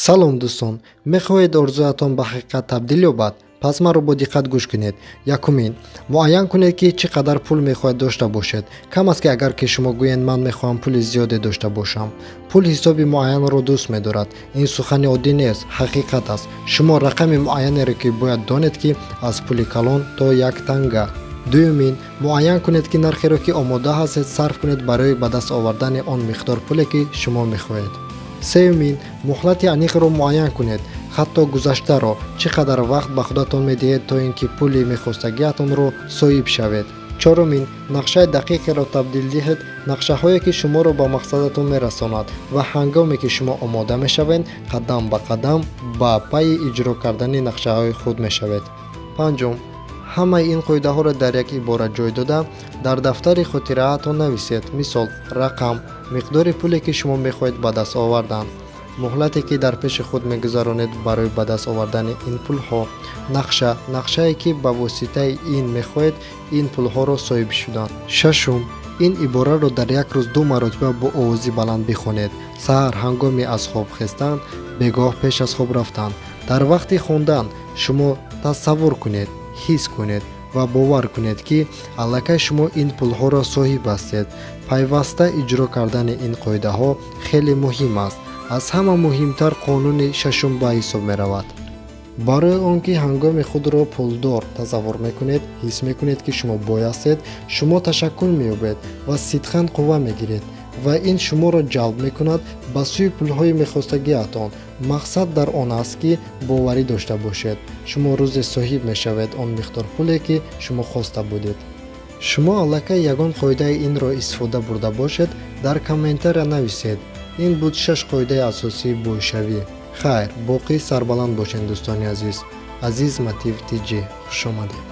Салом, дӯстон! Мехоҳед орзуятон ба ҳақиқат табдил ёбад? Пас маро бо диққат гӯш кунед. Якумин: муайян кунед, ки чӣ қадар пул мехоҳед дошта бошед. Кам аст, ки агар ки шумо гӯед: «Ман мехоҳам пули зиёде дошта бошам». Пул ҳисоби муайянро дӯст медорад. Ин сухани оддӣ нест, ҳақиқат аст. Шумо рақами муайянеро ки бояд донед, ки аз пули калон то як танга. Дуюмин: муайян кунед, ки нархеро, ки омода ҳастед сарф кунед барои ба даст овардани он миқдор пуле, ки шумо мехоҳед. Сеюмин: муҳлати аниқро муайян кунед, ҳатто гузаштаро. Чӣ қадар вақт ба худатон медиҳед, то ин ки пули мехостагиатонро соҳиб шавед? Чорумин: нақшаи дақиқеро табдил диҳед, нақшаҳое, ки шуморо ба мақсадатон мерасонад, ва ҳангоме ки шумо омода мешавед, қадам ба қадам ба пайи иҷро кардани нақшаҳои худ мешавед. Панҷум: ҳамаи ин қоидаҳоро дар як ибора ҷой дода, дар дафтари хотираатон нависед. Мисол: рақам, миқдори пуле, ки шумо мехоҳед ба даст овардан, муҳлате, ки дар пеши худ мегузаронед барои ба даст овардани ин пулҳо, нақша, нақшае, ки ба воситаи ин мехоҳед ин пулҳоро соҳиб шудан. Шашум: ин ибораро дар як рӯз ду маротиба бо овози баланд бихонед: саҳар ҳангоми аз хоб хестан, бегоҳ пеш аз хоб рафтан. Дар вақти хондан шумо тасаввур кунед, ҳис кунед ва бовар кунед, ки аллакай шумо ин пулҳоро соҳиб ҳастед. Пайваста иҷро кардани ин қоидаҳо хеле муҳим аст. Аз ҳама муҳимтар қонуни шашум ба ҳисоб меравад, барои он ки ҳангоми худро пулдор тасаввур мекунед, ҳис мекунед, ки шумо бой ҳастед, шумо ташаккул меёбед ва сидқан қувва мегиред ва ин шуморо ҷалб мекунад ба сӯи пулҳои мехостагиатон. Мақсад дар он аст, ки боварӣ дошта бошед, шумо рӯзе соҳиб мешавед он миқдор пуле, ки шумо хоста будед. Шумо аллакай ягон қоидаи инро истифода бурда бошед, дар комментария нависед. Ин буд шаш қоидаи асосии бойшавӣ. Хайр, боқӣ сарбаланд бошед, дӯстони азиз. Азиз Мотив Тиҷи, хушомадед.